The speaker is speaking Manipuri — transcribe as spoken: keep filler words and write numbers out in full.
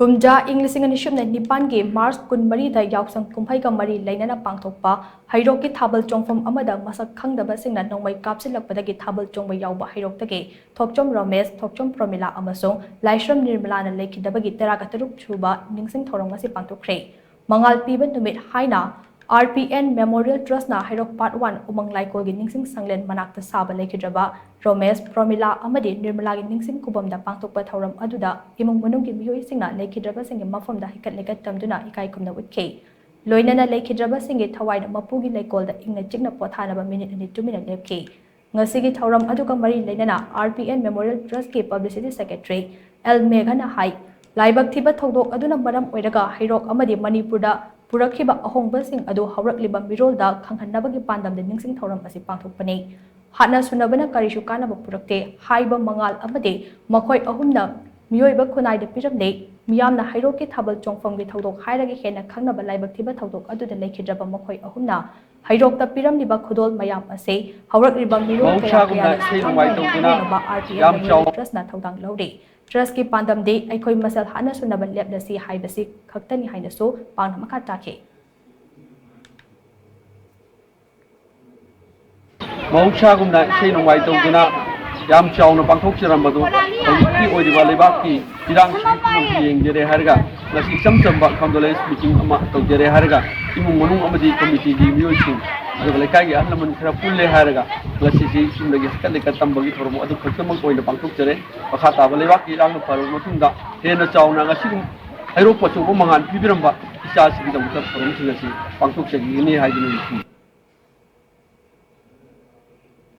ꯀꯨꯝꯖꯥ ꯏꯪ ꯂꯤꯁꯤꯡ ꯑꯅꯤ ꯁꯨꯞꯅ ꯅꯤꯄꯥꯟꯒꯤ ꯃꯥꯔꯆ ꯀꯨꯟꯃꯔꯤꯗ ꯌꯥꯎꯁꯪ ꯀꯨꯝꯍꯩꯒ ꯃꯔꯤ ꯂꯩꯅꯅ ꯄꯥꯡꯊꯣꯛꯄ ꯍꯩꯔꯣꯛꯀꯤ ꯊꯥꯕꯜ ꯆꯣꯡꯐꯝ ꯑꯃꯗ ꯃꯁꯛ ꯈꯪꯗꯕꯁꯤꯡꯅ ꯅꯣꯡꯃꯩ ꯀꯥꯞꯁꯤꯜꯂꯛꯄꯗꯒꯤ ꯊꯥꯕꯜ ꯆꯣꯡꯕ ꯌꯥꯎꯕ ꯍꯩꯔꯣꯛꯇꯒꯤ ꯊꯣꯛꯆꯣꯝ ꯔꯣꯃꯦꯁ, ꯊꯣꯛꯆꯣꯝ ꯄ꯭ꯔꯣꯃꯤꯂꯥ ꯑꯃꯁꯨꯡ ꯂꯥꯏꯁ꯭ꯔꯝ ꯅꯤꯔꯃꯂꯥꯅ ꯂꯩꯈꯤꯗꯕꯒꯤ ꯇꯔꯥꯒ ꯇꯔꯨꯛ ꯁꯨꯕ ꯅꯤꯡꯁꯤꯡ ꯊꯧꯔꯝ ꯑꯁꯤ ꯄꯥꯡꯊꯣꯛꯈ꯭ꯔꯦ꯫ ꯃꯉꯥꯜ ꯄꯤꯕ ꯅꯨꯃꯤꯠ ꯍꯥꯏꯅ RPN Memorial Trustꯅ ꯍꯩꯔꯣꯛ Part One ꯎꯃꯪ ꯂꯥꯏꯀꯣꯜꯒꯤ ꯅꯤꯡꯁꯤꯡ ꯁꯪꯂꯦꯟ ꯃꯅꯥꯛꯇ ꯁꯥꯕ ꯂꯩꯈꯤꯗ꯭ꯔꯕ ꯔꯣꯃꯦꯁ, ꯄ꯭ꯔꯣꯃꯤꯂꯥ ꯑꯃꯗꯤ ꯅꯤꯔꯃꯂꯥꯒꯤ ꯅꯤꯡꯁꯤꯡ ꯈꯨꯕꯝꯗ ꯄꯥꯡꯊꯣꯛꯄ ꯊꯧꯔꯝ ꯑꯗꯨꯗ ꯏꯃꯨꯡ ꯃꯅꯨꯡꯒꯤ ꯃꯤꯑꯣꯏꯁꯤꯡꯅ ꯂꯩꯈꯤꯗ꯭ꯔꯕꯁꯤꯡꯒꯤ ꯃꯐꯝꯗ ꯍꯩꯀꯠ ꯂꯩꯀꯠ ꯇꯝꯗꯨꯅ ꯏꯀꯥꯏ ꯈꯨꯝꯅ ꯎꯠꯈꯤ꯫ ꯂꯣꯏꯅꯅ ꯂꯩꯈꯤꯗ꯭ꯔꯕꯁꯤꯡꯒꯤ ꯊꯋꯥꯏꯅ ꯃꯄꯨꯒꯤ ꯂꯩꯀꯣꯜꯗ ꯏꯪꯅ ꯆꯤꯛꯅ ꯄꯣꯊꯥꯅꯕ ꯃꯤꯅꯤꯠ ꯑꯅꯤ ꯇꯨꯃꯤꯟꯅ ꯂꯦꯞꯈꯤ꯫ ꯉꯁꯤꯒꯤ ꯊꯧꯔꯝ ꯑꯗꯨꯒ ꯃꯔꯤ ꯂꯩꯅꯅ RPN Memorial Trustꯀꯤ Publicity Secretary L ꯃꯦꯘꯅ ꯍꯥꯏ, ꯂꯥꯏꯕꯛ ꯊꯤꯕ ꯊꯧꯗꯣꯛ ꯑꯗꯨꯅ ꯃꯔꯝ ꯑꯣꯏꯔꯒ ꯍꯩꯔꯣꯛ ꯑꯃꯗꯤ ꯃꯅꯤꯄꯨꯔꯗ ꯄꯨꯔꯛꯈꯤꯕ ꯑꯍꯣꯡꯕꯁꯤꯡ ꯑꯗꯨ ꯍꯧꯔꯛꯂꯤꯕ ꯃꯤꯔꯣꯜꯗ ꯈꯪꯍꯟꯅꯕꯒꯤ ꯄꯥꯟꯗꯝꯗ ꯅꯤꯡꯁꯤꯡ ꯊꯧꯔꯝ ꯑꯁꯤ ꯄꯥꯡꯊꯣꯛꯄꯅꯤ꯫ ꯍꯥꯠꯅ ꯁꯨꯅꯕꯅ ꯀꯔꯤꯁꯨ ꯀꯥꯟꯅꯕ ꯄꯨꯔꯛꯇꯦ ꯍꯥꯏꯕ ꯃꯉꯥꯜ ꯑꯃꯗꯤ ꯃꯈꯣꯏ ꯑꯍꯨꯝꯅ ꯃꯤꯑꯣꯏꯕ ꯈꯨꯟꯅꯥꯏꯗ ꯄꯤꯔꯝꯂꯦ꯫ ꯃꯤꯌꯥꯝꯅ ꯍꯩꯔꯣꯛꯀꯤ ꯊꯥꯕꯜ ꯆꯣꯡꯐꯝꯒꯤ ꯊꯧꯗꯣꯛ ꯍꯥꯏꯔꯒ ꯍꯦꯟꯅ ꯈꯪꯅꯕ ꯂꯥꯏꯕꯛ ꯊꯤꯕ ꯊꯧꯗꯣꯛ ꯑꯗꯨꯗ ꯂꯩꯈꯤꯗ꯭ꯔꯕ ꯃꯈꯣꯏ ꯑꯍꯨꯝꯅ ꯍꯩꯔꯣꯛꯇ ꯄꯤꯔꯝꯂꯤꯕ ꯈꯨꯗꯣꯜ ꯃꯌꯥꯝ ꯑꯁꯤ ꯍꯧꯔꯛꯂꯤꯕ ꯃꯤꯔꯣꯜ ꯀꯌꯥ ꯃꯍꯧꯁꯥꯒꯨꯝꯅ ꯀꯌꯥꯗ ꯏꯁꯩ ꯅꯣꯡꯃꯥꯏ ꯁꯟꯗꯣꯛꯅ ꯇꯧꯗꯨꯅ ꯍꯥꯏꯅꯅꯕ RPN ꯌꯥꯝ Memorial ꯆꯥꯎ- Trustꯅ ꯊꯧꯗꯥꯡ ꯂꯧꯔꯤ꯫ Trustꯀꯤ ꯄꯥꯟꯗꯝꯗꯤ ꯑꯩꯈꯣꯏ ꯃꯁꯦꯜ ꯍꯥꯠꯅ ꯁꯨꯅꯕ ꯂꯦꯞꯂꯁꯤ ꯍꯥꯏꯕꯁꯤ ꯈꯛꯇꯅꯤ ꯍꯥꯏꯅꯁꯨ ꯄꯥꯡꯅ ꯃꯈꯥ ꯇꯥꯈꯤ꯫ ꯃꯍꯧꯁꯥꯒꯨꯝꯅ ꯏꯁꯩ ꯅꯣꯡꯃꯥꯏ ꯇꯧꯗꯨꯅ ꯌꯥꯝ ꯆꯥꯎꯅ ꯄꯥꯡꯊꯣꯛꯆꯔꯝꯕꯗꯨ ꯍꯧꯖꯤꯛꯀꯤ ꯑꯣꯏꯔꯤꯕ ꯂꯩꯕꯥꯛꯀꯤ ꯏꯔꯥꯡꯁꯤꯒꯤ ꯐꯤꯕꯝ ꯌꯦꯡꯖꯔꯦ ꯍꯥꯏꯔꯒ ꯉꯁꯤ ꯏꯆꯝ ꯆꯝꯕ condolence meeting ꯑꯃ ꯇꯧꯖꯔꯦ ꯍꯥꯏꯔꯒ ꯏꯃꯨꯡ ꯃꯅꯨꯡ ꯑꯃꯗꯤ committeeꯒꯤ ꯃꯤꯑꯣꯏꯁꯤꯡ ꯑꯗꯨꯒ ꯂꯩꯀꯥꯏꯒꯤ ꯑꯍꯜ ꯂꯃꯟ ꯈꯔ ꯄꯨꯜꯂꯦ ꯍꯥꯏꯔꯒ ꯉꯁꯤꯁꯤ ꯁꯨꯝꯗꯒꯤ ꯍꯩꯀꯠ ꯂꯩꯀꯠ ꯇꯝꯕꯒꯤ ꯊꯧꯔꯝ ꯑꯗꯨ ꯈꯛꯇꯃꯛ ꯑꯣꯏꯅ ꯄꯥꯡꯊꯣꯛꯆꯔꯦ꯫ ꯃꯈꯥ ꯇꯥꯕ ꯂꯩꯕꯥꯛꯀꯤ ꯏꯔꯥꯡꯅ ꯐꯔꯕ ꯃꯇꯨꯡꯗ ꯍꯦꯟꯅ ꯆꯥꯎꯅ ꯉꯁꯤꯒꯨꯝ ꯍꯩꯔꯣꯛꯄ ꯑꯆꯧꯕ ꯃꯉꯥꯜ ꯄꯤꯕꯤꯔꯝꯕ ꯏꯆꯥꯁꯤꯡꯒꯤꯗꯃꯛꯇ ꯊꯧꯔꯝꯁꯤꯡ ꯑꯁꯤ ꯄꯥꯡꯊꯣꯛꯆꯈꯤꯒꯅꯤ ꯍꯥꯏꯗꯨꯅ ꯅꯤꯡꯁꯤꯡꯖꯔꯤ꯫